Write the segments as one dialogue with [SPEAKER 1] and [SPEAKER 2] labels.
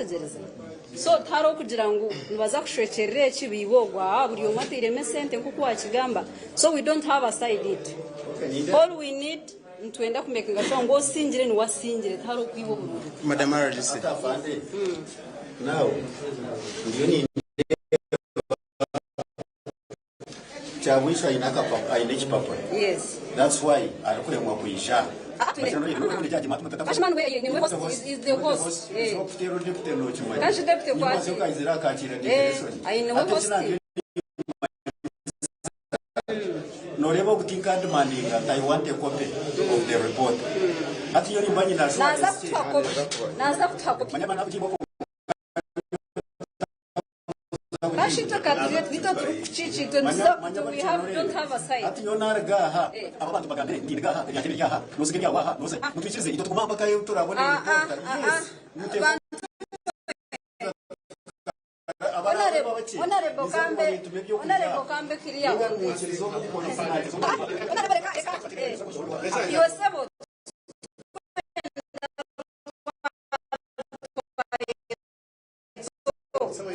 [SPEAKER 1] Mwetegyereza? So tihariho kugira ngu nibaza kushwekyerera eki baibe ogu aa buri omwe atairemu esente nk'oku wakigamba so we don't have a side itwe. All we need nitwenda ku makinga sure ngu osingire niwe asingire tihariho kwiba obururu.
[SPEAKER 2] Madam RDC.
[SPEAKER 3] Kyabwisho aine akapapura aine ekipapura
[SPEAKER 1] Yes.
[SPEAKER 3] that's why arikuremwa kwija.
[SPEAKER 1] Ah, twine. Cashman we niwe host is, is the host. Eh. Kashi deputy kwaki. Eh, aine we host.
[SPEAKER 3] Noreeba ogu tinkadimandinga nti I want a copy of the report. Hati nyowe nimba nyine
[SPEAKER 1] Naza
[SPEAKER 3] assurance ki?
[SPEAKER 1] kutuha copy. Naza kutuha copy. Kashi itwe katuriyo nitwe turikukiiki itwe nituza we have don't have a side.
[SPEAKER 3] Hati nyowe naruga aha aba bantu mbagambire nti ndiga aha ebyangye biri aha nosiga ebyawe aha noze mutwikirize itwe tugume aha mpaka ahu turabona
[SPEAKER 1] Ah, ah,
[SPEAKER 3] report
[SPEAKER 1] ah,
[SPEAKER 3] yes
[SPEAKER 1] ah. Bantu Honorable, Honorable Kambe, Honorable Kambe clear on this. Honorable reka, reka, eh. Iwe sebo,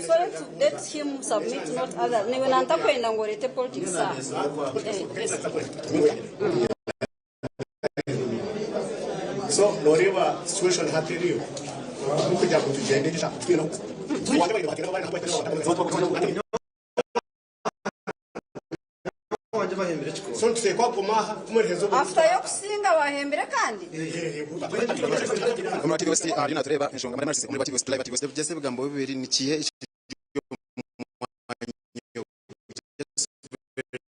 [SPEAKER 1] Sorry to let him submit not other. Niwe nantakwenda ngu orete politics aha. Eh.
[SPEAKER 4] So noreeba situation hati eriyo kugira ngu tugyende So nituteekwa kuguma aha kumureheeza obu.
[SPEAKER 1] After y'okusinga wahembire kandi?
[SPEAKER 2] Omuri wa TV West ariyo natureeba enshonga Madam RCC omuri wa TV West live TV West Just ebigambo bibiri nikiiha ekiri omu mwanya ogu Just very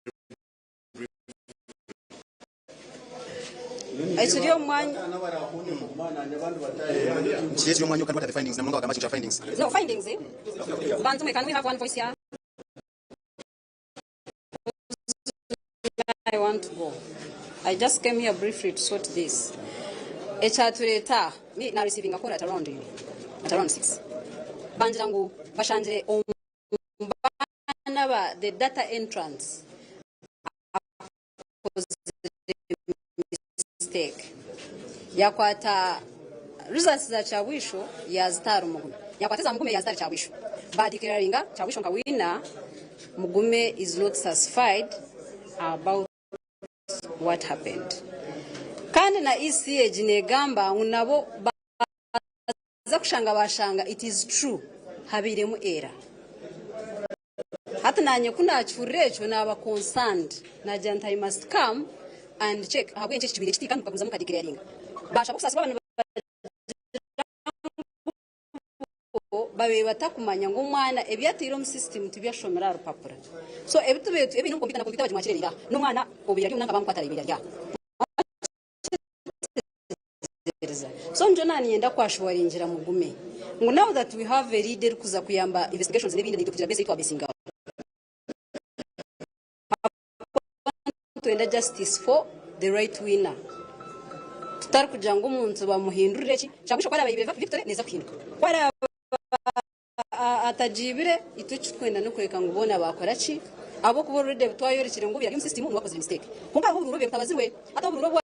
[SPEAKER 2] briefly.
[SPEAKER 1] Ekiri omu mwanya.
[SPEAKER 2] Nikiiha ekiri omu mwanya ogu kandi what are the findings na munonga wagamba kintu kya findings.
[SPEAKER 1] No findings eh? Bantu mwe can we have one voice here? I want to go. I just came here briefly to sort this. Ekyatureeta aha, me na receiving a call at around, at around 6. Bangira ngu bashangire omu baana ba the data entrance akozire mistake. Yakwata results za Kyabwisho yazita ahari Mugume. Yakwata eza Mugume yazita ahari Kyabwisho. Ba declaringa Kyabwisho nka winner, Mugume is not satisfied about what happened. Kandi na EC egi negamba ngu nabo baza kushanga bashanga it is true habairemu error. Hati nanye ku nakihurira ekyo naba concerned nagira nti I must come and check ahabw'enki eki kibaire kiti kandi mukagumizamu muka declaringa. Bashaba okusaasirwa aba nibagira ngu babaire batakumanya ngu omwana ebi ataire omu system tibyo ashomire aha rupapura. So ebi tubaire ebiine omu computer na computer bagimwakirereire aha n'omwana obaire ari omu nanka bamukwata arabaire ari aha. So nikyo naninyenda kwashuwaringira mugume ngu now that we have a leader erikuza kuyamba investigations nebindi naitwe kugira base ei twabesingaho nitwenda justice for the right winner tutari kugira ngu omuntu bamuhindurire eki kyabwisho ku araabe aibire victory neza kuhinduka ku araabe Atagiibire, itwe eki turikwenda n'okworeka ngu boona baakora ki? Ahabw'okuba already ebi twayorekire ngu obu yari omu system niwe akozire mistake. Kwonka hariho oburuuru obubaire butabazirwe. Hati oburuuru obu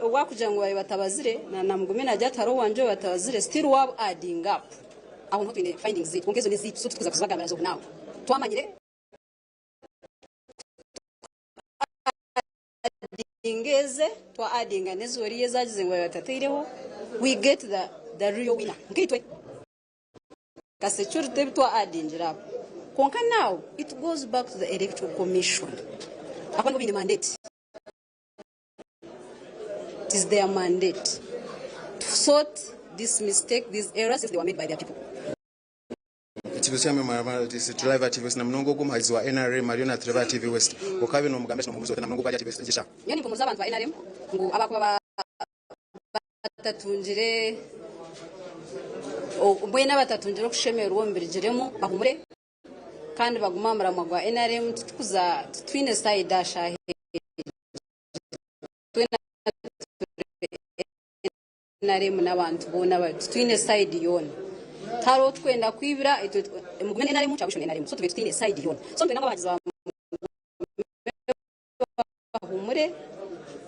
[SPEAKER 1] obwakugira ngu babaire batabazire, na na Mugume naagira ati hariho owangye ou batabazire, still waaba adding up. Aho niho twine findings zaitu, kwonka ezo n'ezaitu, so titukuza kuzibagambira as of now. Twamanyire. Addinga eze twa addinga nezi oriya ezagize ngu batateireho we get the the real winner nkaitwe nka security ebi twa addingire aho kwonka now it goes back to the electoral commission ahakuba nibo baine mandate it is their mandate to sort this mistake these errors since they were made by their people.
[SPEAKER 2] Ekibuzo kya Mama Driver TV West na munonga ogwo omuhagizi wa NRM ariyo natureba aha TV West okabe nomugamba ki nomubuuza ota na munonga ogwo ari aha TV West egi eshaaha.
[SPEAKER 1] Nyowe nimpumuza abantu ba nrm ngu abakuba batatungire mbwenu abatatungire okushemererwa omu birugiremu bahumure kandi bagume aha muramwa gwa nrm titukuza titwine side aha shaaha egi twena turi NRM n'abantu boona bari titwine side yoona tihariho otukwenda kwibira itwe mugume na NRM Kyabusho na NRM so tube tutaine side yoona so nitwenda ngu abahagizi ba Mugume bahumure.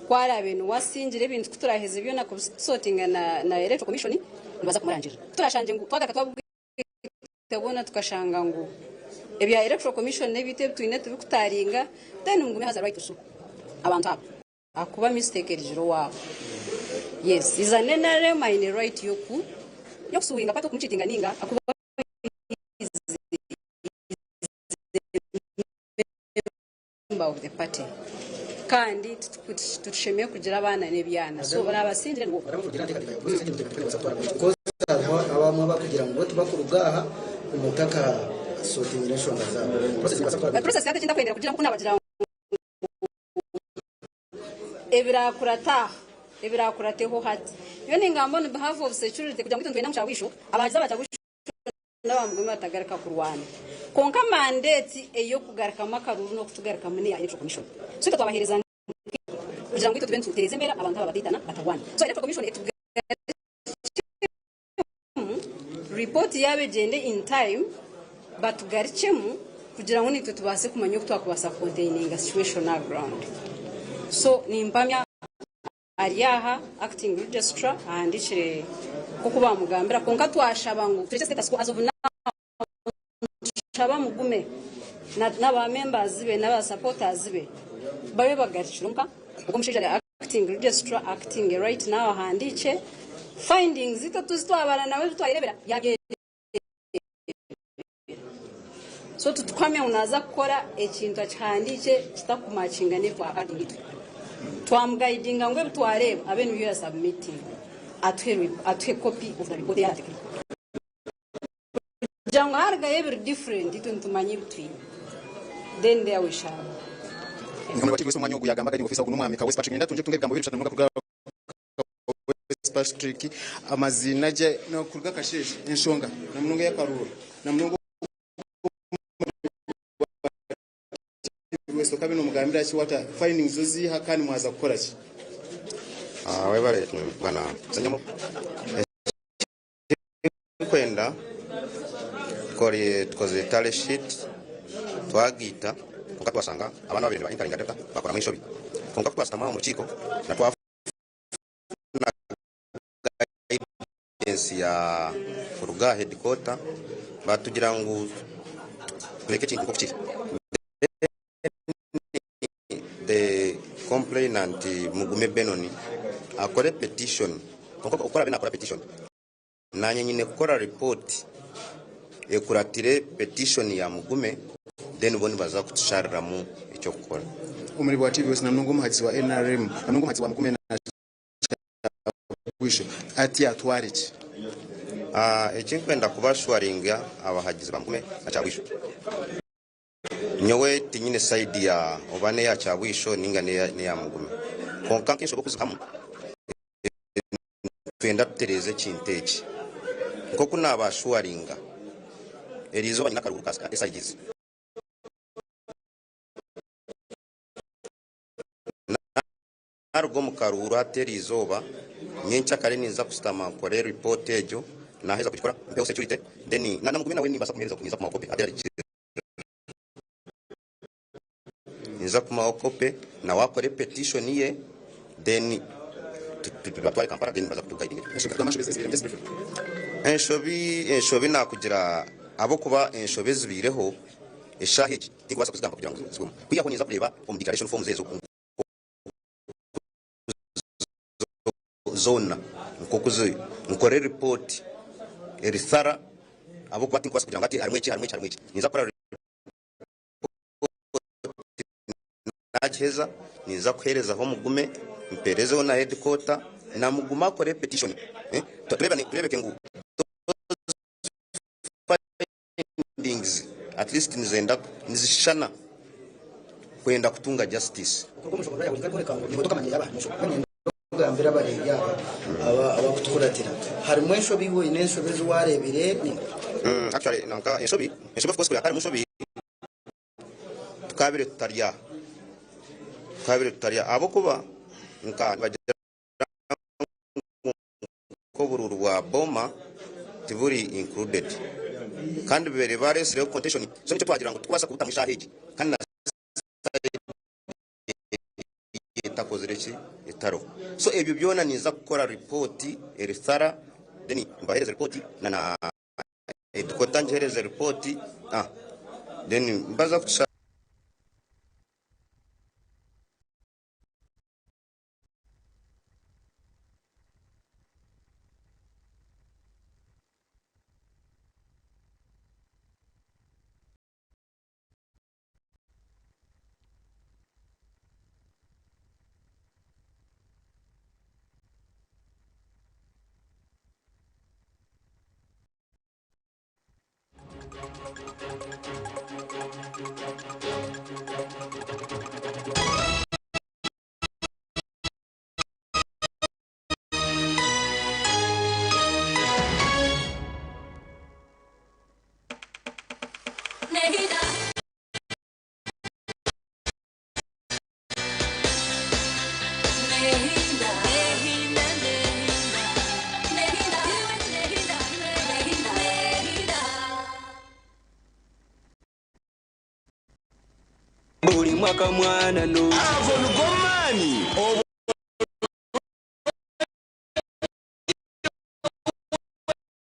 [SPEAKER 1] Ku araabe niwe asingire ebintu ku turaaheze byona kubisotinga na Electoral Commission nibaza kumurangirira. Ku turaashangye ngu twagaruka twabwita bwona tukashanga ngu ebya Electoral Commission n'ebiitu ebi twine tibikutaaringa then Mugume has a right to sue abantu abo. Ahakuba mistake erugire owaabo. Yes, is an NRM aine right yoku yokusuwinga kwata okumucheatinga ninga akuba is a member of the party kandi titushemeriire kugira abaana n'ebyana so oraaba asingire niwe okora.
[SPEAKER 5] Because hariho abamwe abarikugira ngu bo tibakuruga aha omuntu aka sortingire enshonga zaabo. Process nebaasa kutwara.
[SPEAKER 1] Process hati ekindakwendera kugira ngu kunabagira ngu Ebirakurate aha, ebiraakurateho hati. Nyowe ningamba on behalf of security kugira ngu itwe nitwenda ngu Kyabwisho, abahagizi aba Kyabwisho n'aba Mugume batagaruka kurwana. Kwonka mandate ey'okugarukamu akaruuru n'okutugarukamu n'eya Electoral Commission. So itwe twabaheereza kugira ngu itwe tube nitutereeza embeera abantu aba bataitana batarwana. So Electoral Commission etugarukyemu, report yaabo egyende in time, batugarukyemu kugira ngu naitwe tubaase kumanya oku twakubaasa ku containinga situation aha ground. So nimpamya ari aha acting registrar ahandiikire nk'oku baamugambira kwonka twashaba ngu turekye status quo as of now nitushaba mugume n'aba members be n'aba supporters be babe bagarukire omuka ogwo omushaija ari acting registrar acting right now ahandiikye findings itwe tuzitwabara nawe ebi twayerebera yabyerebera. So titukuhamya ngu naaza kukora ekintu akihandiikye kitakumakinga n'ebi twahandiikire. Twamugayidinga ngu ebi twareeba abe nibyo yasubmitinga atuhe atuhe copy of the report ei araatekire. Kugira ngu haarugayo ebiri different itwe nitumanya ebi twine. Then there we shall.
[SPEAKER 2] Nkamureba Kigwesa omwanya ogu yagamba guiding officer ogu n'omwami Kaweesi Patrick Nenda tungye kutunga ebigambo bibiri bishatu namunonga kuruga Kaweesi Patrick amaziina gye nokuruga Kasheeshe enshonga namunonga ey'akaruuru namunonga West okabe nomugambira ki what are findings oziiha kandi mwaza kukora ki?
[SPEAKER 6] Webale bwana Ssenyomo. Ekinkwenda tukozire tally sheet twagiita kwonka twashanga abaana ababaire niba enteringa data bakoramu enshobi kwonka kutwashutama omu rukiiko na twafuna guidance ya kuruga aha headquarter batugira ngu tureke ekintu nkoku kiri then the complainant Mugume Benon akore petition kwonka oku araabe nakora petition Naanye nyine kukora report ekuratire petition ya Mugume then bo nibaza kutushariramu ekyokukora.
[SPEAKER 2] Omuri bwa TVS namunonga omuhagizi wa nrm namunonga omuhagizi wa Mugume na Kyabwisho ati atware ki?
[SPEAKER 6] Ekinkwenda kuba assuringa abahagizi ba Mugume na Kyabwisho, nyowe tinyine side ya oba neya Kyabwisho ninga neya Mugume kwonka nk'enshobe okuzihamu, Nitwenda tutereeze ekintu eki. Nk'oku naabashuwaringa, eriizooba nyine akaruuru ka SIGs. Naaruga omu karuuru hati eriizooba, nyenkyakare ninza kushutama nkore ripooti egyo, naaheza kugikora mpeho security, then na Mugume nawe nimbaasa kumuheereza ninza kumuha kopi ate Ninza kumuhaho copy nawe akore petition ye then tubatware Kampala then baza kutuguidinga. Enshobi enshobi nakugira ahabw'okuba enshobi ezibaireho eshaaha egi tinkubaasa kuzigamba kugira ngu zigwemu kwihaho ninza kureeba omu declaration forms ezo zoona nk'oku ziri nkore report eri thorough ahabw'okuba tinkubaasa kugira ngu hati harimu eki harimu eki harimu eki ninza kukora Nagiheza ninza kuherezaho Mugume mperezeho na headquarter na Mugume akore petition turebeke ngu those findings at least nizenda nizishushana kwenda kutunga justice.
[SPEAKER 5] Gambira abareebi aba abakutukuratira harimu enshobi iwe oine enshobi ezi wareebire ninga?
[SPEAKER 6] Actually nanka enshobi enshobi of course kuri hatarimu nshobi tukabire tutarya tukabire tutarya ahabw'okuba nka nibagira ngu nk'oburuuru bwa Boma tiburi included kandi bibaire baresireho contention so nikyo twagira ngu tikubaasa kubutamu eshaaha egi kandi na side ntakozire ki etariho. So ebyo byona ninza kukora report eri thorough then mbahereze report na na headquarter ngihereze report ah then mbaza kutusha.
[SPEAKER 7] Buri mwaka mwana no.
[SPEAKER 8] Ago nigo maani obwo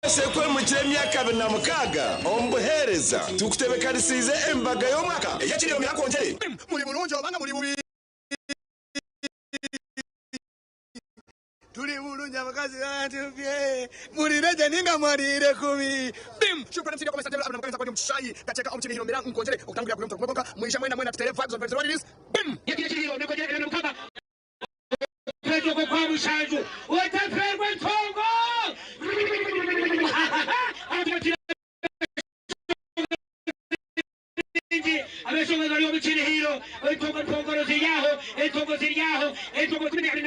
[SPEAKER 8] wese kwemukira emyaka 26 omu buheereza tukutebekanisiize embaga y'omwaka ey'ekiriyo mirakwongyere.
[SPEAKER 4] Muri burungi obanga muri bubi? Turi bulungi abakazi batubye mulire gye ninga mwalire kubi bim shukrani msidi kwa msajili abna mkanza kwa mshayi gateka omchini hilo mirango nkonjere okutangulia kuri mtu kumoka mwisha mwena mwena tutere vibes on vibes what it is bim
[SPEAKER 9] Yekiriyo niko jere mukaba Petro kwa kwa mushanju Wataferwe ntongo Abeshonga bari omu hiro entongo ntongoro ziryaho entongo ziryaho entongo 24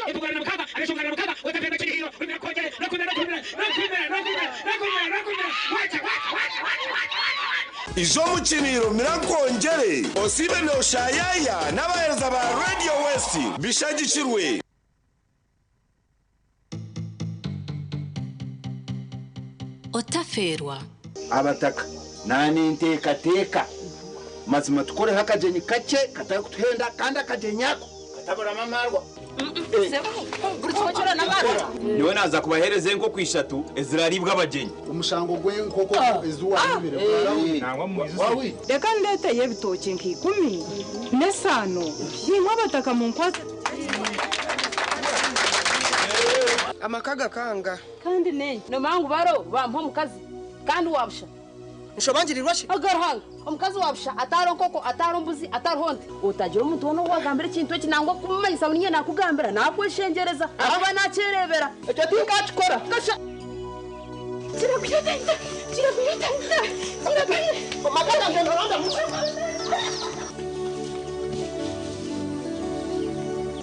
[SPEAKER 9] entongo na mukaba abeshonga na mukaba wataferwe chini hiro nakongere nakumira nakumira nakumira nakumira nakumira nakumira wacha wacha wacha wacha wacha
[SPEAKER 8] Ijo omu kiriiro mirakwongyere osiibe nooshayaya n'abaheereza ba Radio West bishagikirwe.
[SPEAKER 10] Otaferwa.
[SPEAKER 11] Abataka naninteekateeka mazima tukoreho akagyenyi kakye katarikutuhenda kandi akagyenyi ako kataburamu amaarwa.
[SPEAKER 7] Nyowe naaza kubaheereza enkoko ishatu ezirariibwa abagyenyi.
[SPEAKER 12] Omushango gw'enkoko eziwayibire
[SPEAKER 13] Reka ndeeteyo ebitookye nka ikumi n'esaano nimwe abataka munkwase.
[SPEAKER 14] Amaka gakanga.
[SPEAKER 1] Kandi nenye nomangu baro bampa omukazi kandi wabusha
[SPEAKER 14] Nshobangirirwa shi?
[SPEAKER 1] Agaruhanga omukazi wabusha ataro nkoko ataro mbuzi ataro nte utagira omuntu wona owagambira ekintu eki nangwa kumumanyisa ngu ninye nakugambira nakweshengyereza akuba nakyerebera
[SPEAKER 14] Ekyo tinkakikora.
[SPEAKER 1] Kasha Kirakwita kirakwita kirakwita
[SPEAKER 14] Amaka gange noronda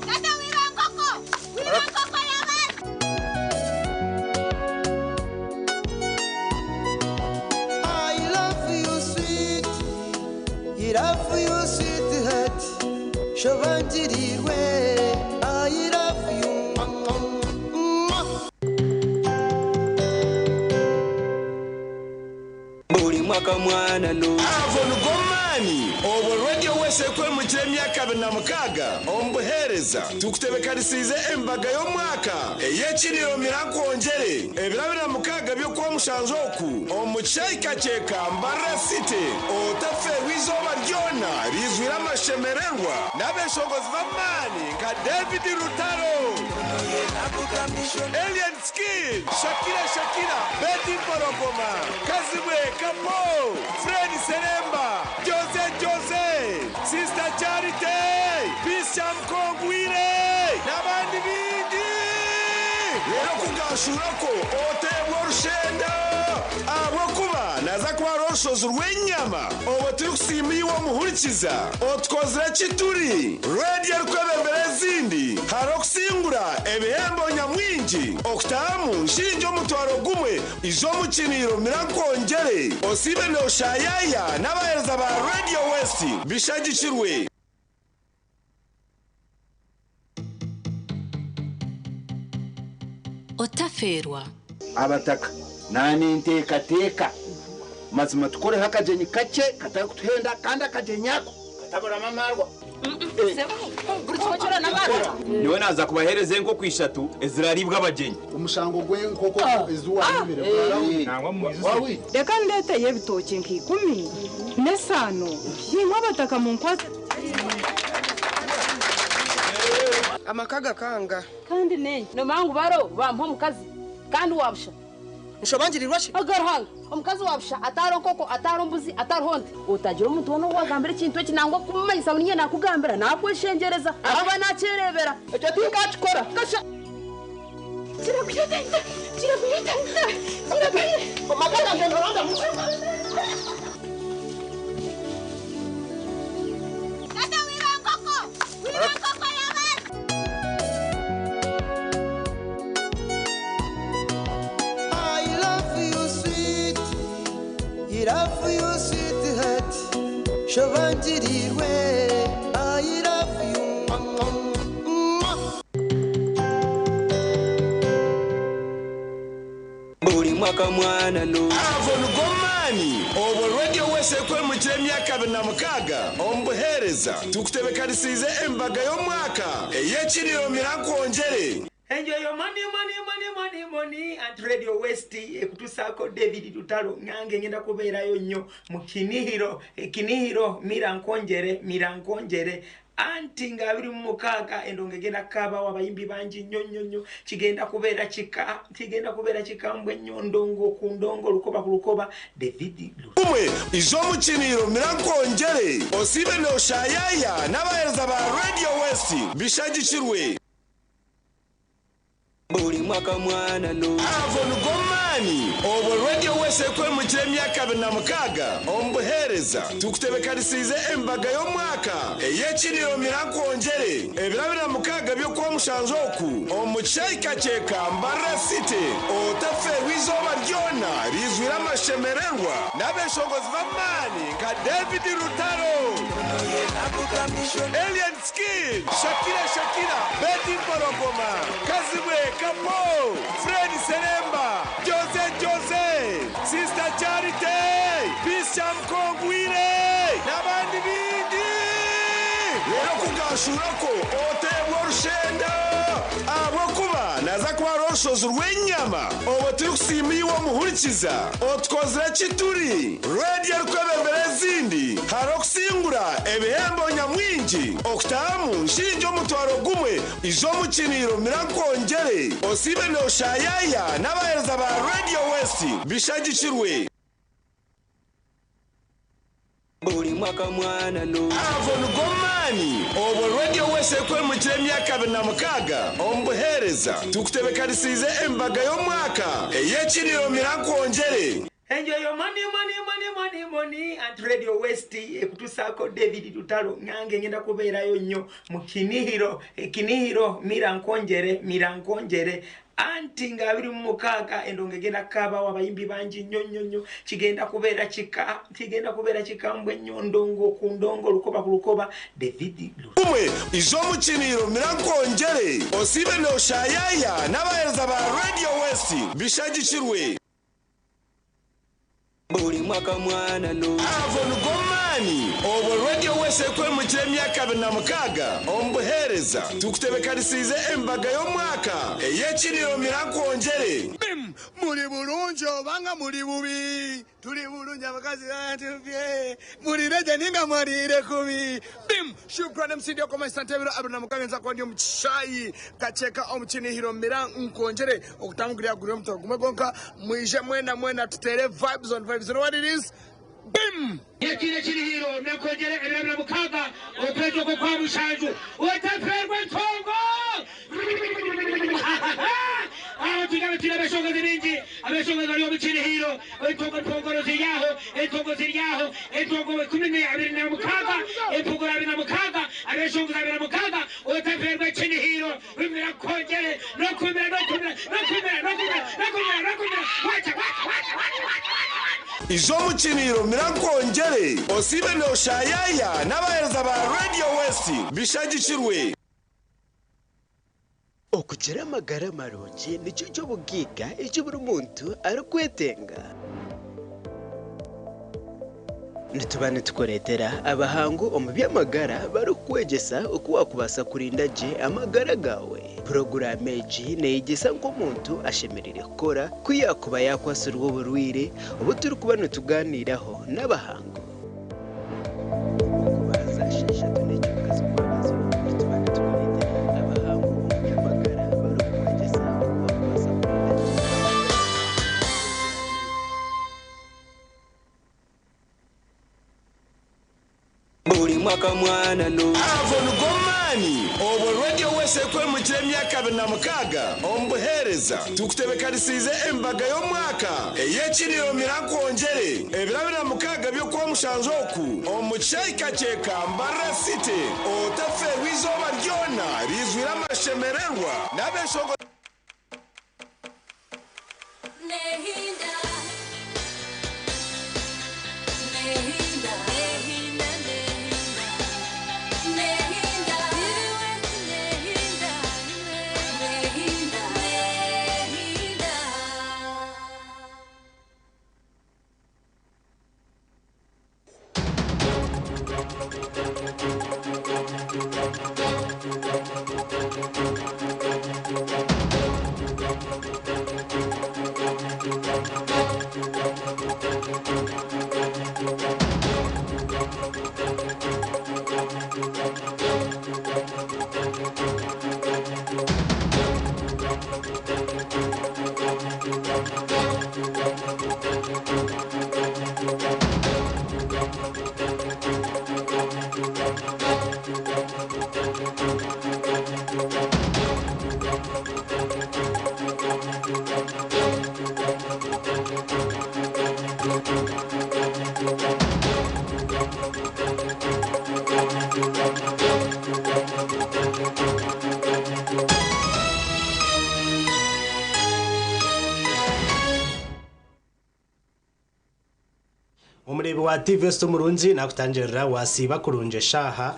[SPEAKER 15] Tata wiba nkoko! Wiba nkoko y'abandi!
[SPEAKER 16] I love you sweet, I love you sweetheart, shobangirirwe. I love you.
[SPEAKER 7] Buri mwaka mwana no.
[SPEAKER 8] Ago nigo maani obwo Radio West ekwemukira emyaka 26 omu buheereza tukutebekanisiize embaga y'omwaka ey'ekiriiro mirakwongyere ebiro 26 by'okwamushanju oku omu kyeka Mbarara City otaferwa izooba ryona rizwire amashemererwa n'abeshongozi b'amaani nka David Rutaro, Alien Skin, Shakira Shakira, Betty Mporogoma, Kazibwe Kapo, Fred Seremba, Jose Jose, Sister Charity, Peace Mkongwire n'abandi bingi. Rero kugashurako oteebwa orushenda ahabwokuba naza kuba ari orushozi rw'enyama obwo turikusiima iwe omuhurikiza otukozire kituri radiyo erikwebembera ezindi hari okusingura ebihembo nyamwingi okutahamu nshingi omutwaro gumwe ijo omu kiriiro mirakwongyere osiibe nooshayaya n'abaheereza ba Radio West bishagikirwe.
[SPEAKER 10] Otaferwa.
[SPEAKER 11] Abataka naninteekateeka mazima tukoreho akagyenyi kakye katarikutuhenda kandi akagyenyi ako kataburamu amaarwa.
[SPEAKER 1] Buri kimwe kyona n'amarwa.
[SPEAKER 7] Nyowe naaza kubaheereza enkoko ishatu eziraariibwe abagyenyi.
[SPEAKER 12] Omushango gw'enkoko eziwayibire
[SPEAKER 13] Reka ndeeteyo ebitookye nka ikumi n'esaano, imwe abataka munkwatse.
[SPEAKER 14] Amaka gakanga.
[SPEAKER 1] Kandi nenye nomanya ngu baro bamuha omukazi kandi wabusha.
[SPEAKER 14] Nshobangirirwa shi?
[SPEAKER 1] Aga Ruhanga, omukazi wabusha atariho nkoko, atariho mbuzi, atariho nte. Otagira omuntu woona ou wagambira ekintu eki nangwa kumumanyisa ngu niinye naakugambira, naakweshengyereza ahakuba naakyereebera. Ekyo tinkakikora. Kasha.
[SPEAKER 14] Amaka gange noronda
[SPEAKER 15] Tata wiba enkoko! Wiba enkoko y'abandi!
[SPEAKER 16] I love you, sweet. I love you, sweetheart. Shobangirirwe. I love you. Mwah.
[SPEAKER 8] Buli mwaka mwana no avo nigo maani obwo Radio West ekwemukire emyaka 26 omu buheereza tukutebekanisiize embaga y'omwaka ey'ekiriro mirankwongyere.
[SPEAKER 9] Enjoy your money, money, money, money, money at Radio West ekutusaako David Lutalo nange ngenda kubeerayo nnyo mu Kinihiro, Kinihiro Mira Nkonjere, Mira Nkonjere anti nga 26 endongo egenda kukaabawo abayimbi bangi nnyo nnyo nnyo kigenda kubeera kika kigenda kubeera kikambwe nnyo ndongo ku ndongo lukoba ku lukoba David
[SPEAKER 8] Kumwe ija omu kinihiro mirankwongyere osiibe nooshayaya n'abaheereza ba Radio West bishagikirwe. Buli mwaka mwana no avo nigo maani obwo Radio West ekwemukire emyaka 26 omu buheereza tukutebekanisiize embaga y'omwaka ey'ekiriro mirankwongyere ebiro 26 by'Okwamushanju oku omu kishaayi Kakyeka Mbarara City otafeerwa eizooba ryona riizwire amashemererwa n'abeeshongozi b'amaani nka David Rutaro, Alien Skin, Shakira Shakira, Betty Mporogoma, Kazibwe Kapo, Fred Seremba, Jose Jose, Sister Charity, Peace Chamkongwire n'abandi bingi. Reero kugashuurako oteebwa orushenda ahabw'okuba naza kuba hariho orushozi rw'enyama obwo turikusiima iwe omuhurikiza otukozire ki turi radiyo erikwebembera ezindi hariho okusingura ebihembo nyamwingi okutahamu nshingi omutwaro gumwe ija omu kinihiro mirankwongyere osiibe nooshayaya n'abaheereza ba Radio West bishagikirwe. Buli mwaka mwana no avo nigo maani obwo Radio West ekwemukire emyaka 26 omu buheereza tukutebekanisiize embaga y'omwaka ey'ekiriro mirankwongyere.
[SPEAKER 9] Enjoy your money, money, money, money, money at Radio West ekutusaako David Lutalo nange ngenda kubeerayo nnyo mu Kinihiro, Kinihiro Mira Nkonjere, Mira Nkonjere anti nga 26 endongo egenda kukaabawo abayimbi bangi nnyo nnyo nnyo kigenda kubeera kika kigenda kubeera kikambwe nnyo ndongo ku ndongo lukoba ku lukoba David
[SPEAKER 8] Kumwe ija omu kinihiro mirankwongyere osiibe nooshayaya n'abaheereza ba Radio West bishagikirwe. Buli mwaka mwana no avo nigo maani obwo Radio West ekwemukire emyaka 26 omu buheereza tukutebekanisiize embaga y'omwaka ey'ekiriro mirankwongyere.
[SPEAKER 4] Bim! Muli bulungi obanga muli bubi tuli bulungi abakazi batuvye mulire gye ninga mwalire kubi bim shukran mcd okomesantebero abiri na nza kuba ndi omu kishayi Kakyeka omu Kinihiro Mira Nkwongyere okutangurira guri omutoro gumwe gwonka mwije mwena mwena tuteere vibes on vibes you know what it is bim
[SPEAKER 9] Ekiro ekirihiro nakwongyera ebiro 26 okwezi okwo kwa mushanju otaferwa entongo. Aho tugabe turi abeshongozi bingi abeshongozi bari omu kirihiro entongo empongoro ziri aho entongo ziri aho entongo ikumi na abiri na mukaaga empongoro 26 abeshongozi 26 otaferwa ekinihiro rumira kwongyere n'okumira n'okumira n'okumira n'okumira n'okumira n'okumira wacha wacha wacha wacha wacha wacha.
[SPEAKER 8] Ija omu kinihiro mirankwongyere osiibe nooshayaya n'abaheereza ba Radio West bishagikirwe.
[SPEAKER 10] Okugira amagara marungi nikyo ky'obugaiga eki buri muntu arikwetenga. Nituba nitukureetera abahangu omu by'amagara barikukwegyesa oku waakubaasa kurinda gye amagara gaawe. Puroguraamu egi neeyegyesa nk'omuntu ashemereire kukora ku yaakuba yaakwatsirwe oburwaire obu turikuba nitugaaniiraho n'abahangu.
[SPEAKER 8] Buri mwaka mwana no. Ago nigo maani obwo Radio West ekwemukire emyaka 26 omu buheereza. Tukutebekanisiize embaga y'omwaka ey'ekiriro Mira Nkwongyere ebiro 26 by'Okwamushanju oku omu kishaayi Kakyeka, Mbarara City. Otafeerwa eizooba ryona riizwire amashemererwa n'abeshongozi.
[SPEAKER 17] Omureebi wa TV West omurungi nakutangirira wasiiba kurungi eshaaha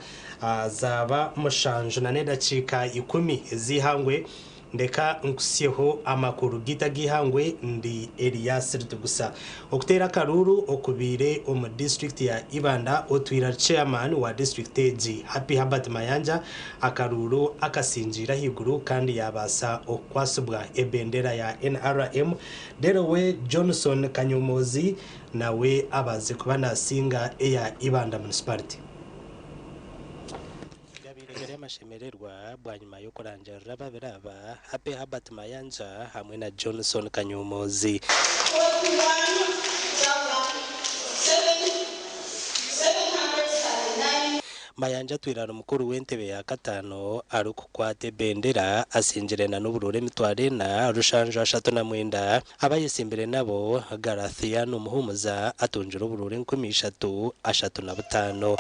[SPEAKER 17] zaaba mushanju na n'edakiika ikumi ez'eihangwe ndeka nkuhitsyeho amakuru gaitu ag'eihangwe ndi Elias Rutigusa. Okuteera akaruuru okubaire omu disiturikiti ya Ibanda otwire ari chairman wa disiturikiti egi Happy Herbert Mayanja akaruuru akasingiire ahaiguru kandi yabaasa okukwatsibwa ebendera ya NRM reero we Johnson Kanyomozi Nawe abaze kuba nasinga eya Ibanda Municipality. Gabaire gari amashemererwa bwanyima y'okurangirira ababiri aba, Happy Herbert Mayanja hamwe na Johnson Kanyomozi. Mayanja atwire ari mukuru w'entebe ya kataano arikukwata ebendera asingire na n'oburuuru emitwaro ena rushanju ashatu na mwenda. Abayesimbire nabo, Garathiano Muhumuza atungire oburuuru 3035.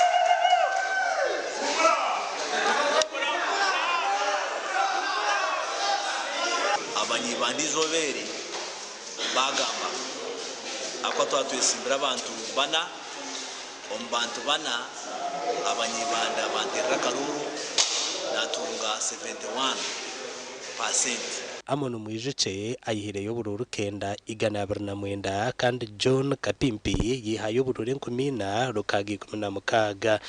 [SPEAKER 18] Abanyibanda eizooba eri baagamba, Ahakuba twaba twesimbire abantu bana, omu bantu bana Abanyibanda banteerera akaruuru naatunga 71 paasenti.
[SPEAKER 17] Amon Mwijukye ayihireyo oburuuru kenda igana 29 kandi John Kapimpi yihayo oburuuru 4616.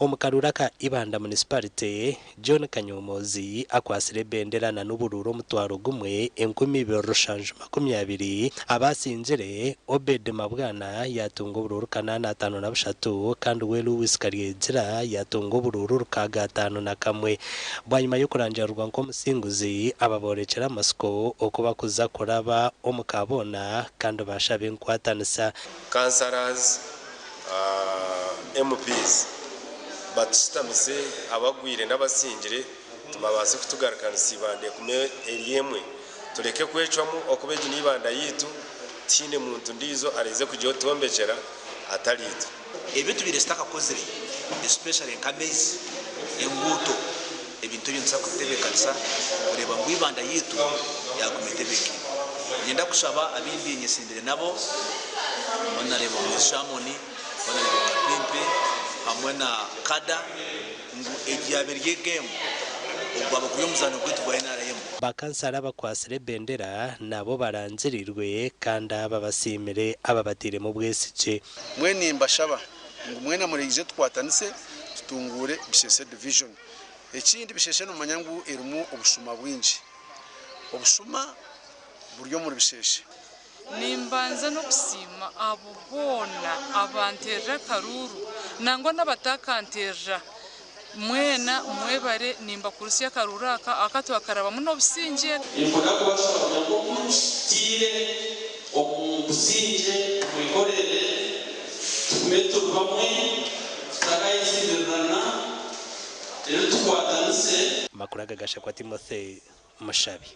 [SPEAKER 17] Omu karuuru aka Ibanda Munisiparite, John Kanyomozi akwatsire ebendera na n'oburuuru 1000 2720. Abasingire, Obed Mabwana yatunga oburuuru 853 kandi we Lewis Karyegira yatunga oburuuru 651. Bwanyima y'okurangirirwa nk'omusinguzi, aba boorekire amatsiko oku bakuza kuraba omu ka boona kandi baashaba enkwatanisa.
[SPEAKER 19] Councillors, MPs batushutamise abagwire n'abasingire tubabaase kutugarukanisa Ibanda egume eri emwe tureke kwecwamu okuba egi n'Ibanda yaitu tihaine muntu ndiijo araize kugyetwombekyera atari itwe.
[SPEAKER 18] Ebi tubaire tutakakozire especially nk'amaizi, enguuto, ebintu ebyo nituza kubitebeekanisa kureeba ngu Ibanda yaitu yaaguma etebeekaine. Niinyenda kushaba abu ndi nyesimbire nabo, Honarebo Mwezi Shamon, Honarebo Kapimpi hamwe na Kada ngu egi yaaba eri egeemu, ogu gwaba guri omuzaano gwaitu gwa NRM.
[SPEAKER 17] Bakansara abakwatsire ebendera nabo barangirirwe kandi aba basiimire ababatairemu obwesigye.
[SPEAKER 20] Mbwenu nimbashaba Ngu mwena muraije tukwatanise tutunguure Bisheshe Division. Ekindi Bisheshe nomanya ngu erimu obushuma bwingi. Obushuma buri omuri Bisheshe.
[SPEAKER 21] Nimbanza n'okusiima abo boona abanteerera akaruuru nangwa n'abataakanteerera mwena mwebare nimbakurutsya akaruuru aka aka twakarabamu n'obusingye.
[SPEAKER 22] Ninkunda kubashaba kugira ngu oku tutiire omu busingye, omwikorere, tugume turi bamwe, tutakayezibirirana, reero tukwatanise.
[SPEAKER 17] Amakuru aga gashakwa Timothy Mushabe.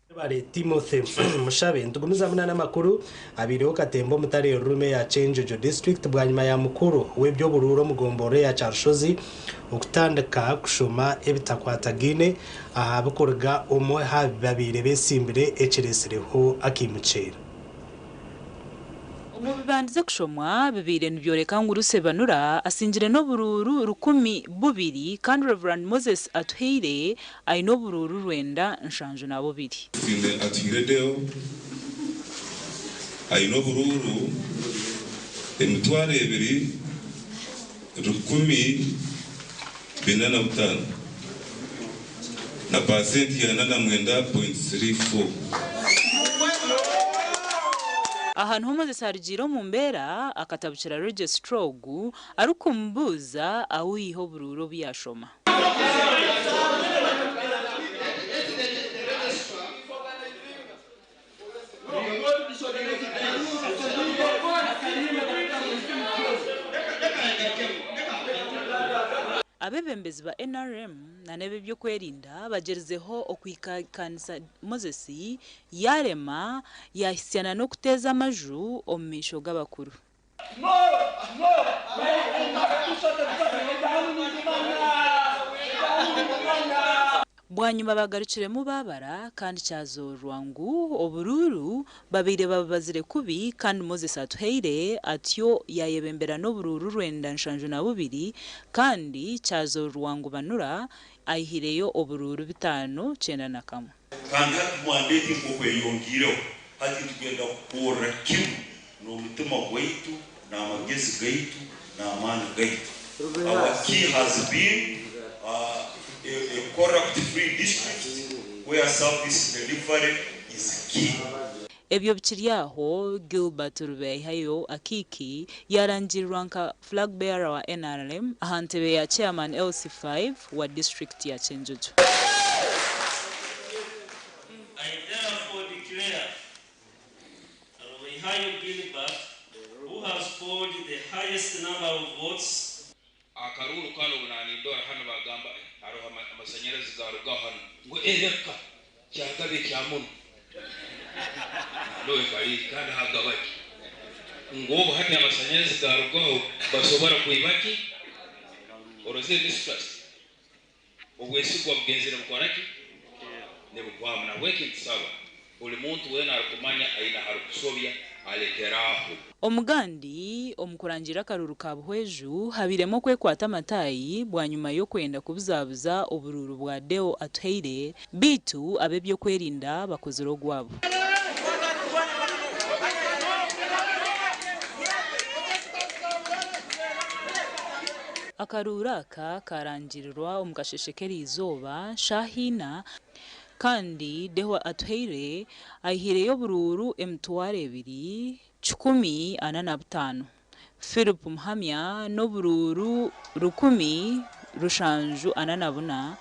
[SPEAKER 17] Webare Timothy Mushabe. Nitugumizamu n'amakuru abaireho katemba omutare Rurume eya Kyenjojo district bwanyima ya mukuru w'eby'oburuuru omu gomborora eya Kyarushozi okutandika kushoma ebitakwatagaine aha bikuruga omu aha babaire besimbire ekiresireho akaimukiira.
[SPEAKER 23] Omu bibandize kushomwa bibaire nibyoreka ngu Rusebanura asingire n'oburuuru 2000 kandi Rev. Moses Atuhaire aine oburuuru 972.
[SPEAKER 24] Twine Atuhaire Deo aine oburuuru 2,145 na paasenti ya 49.34.
[SPEAKER 23] Aha niho Moses arugiire omu mbeera akatabukira Registrar ogu arikumubuuza ahu yiha oburuuru obu yaashoma. Abeebembezi ba NRM na n'eb'eby'okwerinda bagyerizeho okuhikahikanisa Moses yaarema yaahisya na n'okuteeza amaju omu maisho g'abakuru. Bwanyima bagarukiremu baabara kandi kyazoorwa ngu oburuuru babaire babubazire kubi kandi Moses Atuhaire atyo yaayebembera n'oburuuru 972 kandi kyazoorwa ngu Banura aihireyo oburuuru 591.
[SPEAKER 25] Kandi hati mandate nk'oku eyongiireho, hati nitugenda kukorra kimu n'omutima gwaitu, n'amagezi gaitu, n'amaani gaitu. Our key has been a, a corrupt free district where service delivery is key.
[SPEAKER 23] Ebyo bikiri aho, Gilbert Rubeihayo Akiiki yaarangirirwa nka Flag Bearer wa nrm aha ntebe ya Chairman LC5 wa disiturikiti ya Kyenjojo.
[SPEAKER 26] I therefore declare Rubeihayo Gilbert, who has polled the highest number of votes,
[SPEAKER 27] Akaruuru kanu obu nanindora hanu bagamba eh, haroho amasanyarazi garugaho hanu ngu ereka kyagabe kya muno nandowe kali kandi hagabaki ngu obu hati amasanyarazi garugaho basobora kwiba ki orozere distrust obwesigwa bugenzere bukora ki nibuhwamu nahabweki ntusaba buli muntu wena arukumanya aine aharukusobya alekeraaho.
[SPEAKER 23] Omugandi omu kurangirira akaruuru ka Buhweju habairemu okwekwata amataayi bwanyima y'okwenda kubuzabuza oburuuru bwa Deo Atuhaire beitu ab'ebyokwerinda bakozire ogwabo. Akaruuru aka karangirirwa omu kasheeshe k'eriizooba shaaha ina Kandi Deo Atuhaire aihireyo oburuuru 2145, Philip Muhamya n'oburuuru 1744.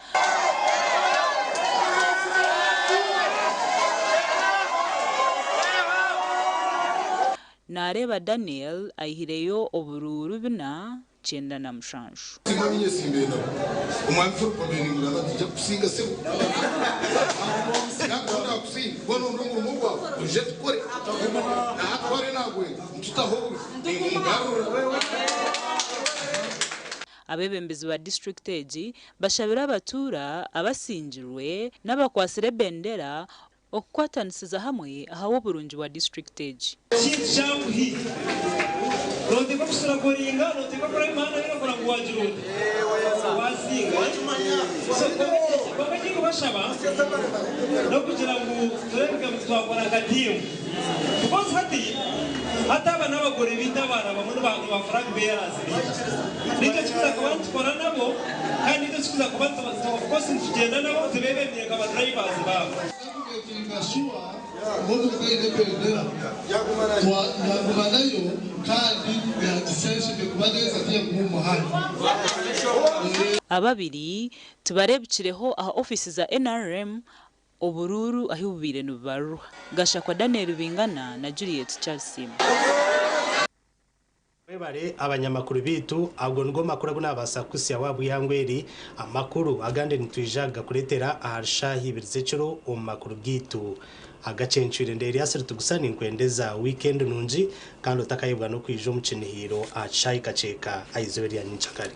[SPEAKER 23] Nareeba Daniel aihireyo oburuuru 497.
[SPEAKER 28] Singa ninye simbe nabo. Omwami Filipo Beningura ati, Nija kukusinga sebo. Nyakubaho naakusinga, mbwenu oronde omurimo gwawe, oije tukore. Naatware naagwenda, nitutaho obubi, ningumugarura.
[SPEAKER 23] Abeebembezi ba disiturikiti egi bashabire abatuura abasingirwe n'abakwatsire ebendera Okukwatanisiza hamwe ahabw'oburungi bwa disiturikiti egi.
[SPEAKER 29] Kintu kyanguhi. Noteekwa kusitaragoringa, noteekwa kuraba emihanda yoona kurora ngu wagira ota? Wasinga. So kwonka ekindikubashaba n'okugira ngu tureebeke ngu twakora nka tiimu. Because hati hati aba n'abagore bitu abaana bamwe niba flag bearers bitu. Nikyo kikuza kuba nitukora nabo kandi nikyo kikuza kuba of course nitugenda nabo tubebembere nka ba drivers babo.
[SPEAKER 28] Motoka eine ebendera yaguma nayo kandi yagisenseke kuba neza tiyaguma omu muhanda.
[SPEAKER 23] Ababiri tibareebukireho aha ofiisi za NRM oburuuru ahi bubaire nibubarirwa. Gashakwa Daniel Bingana na Juliet Charles Siima.
[SPEAKER 17] Webare abanyamakuru bitu, ago nigo makuru agu nabaasa kukusya waaba eihangwe eri. Amakuru agandi nitwija kugakureetera ahari shaaha ibiri z'ekiro omu makuru gaitu agacencwire. Ndi Erias Rutugisa, ninkwendeza wiikendi nungi kandi otakayebwa n'okwija omu kinihiiro aha kishaayi kakyeka aha izooba erya nyenkyakare.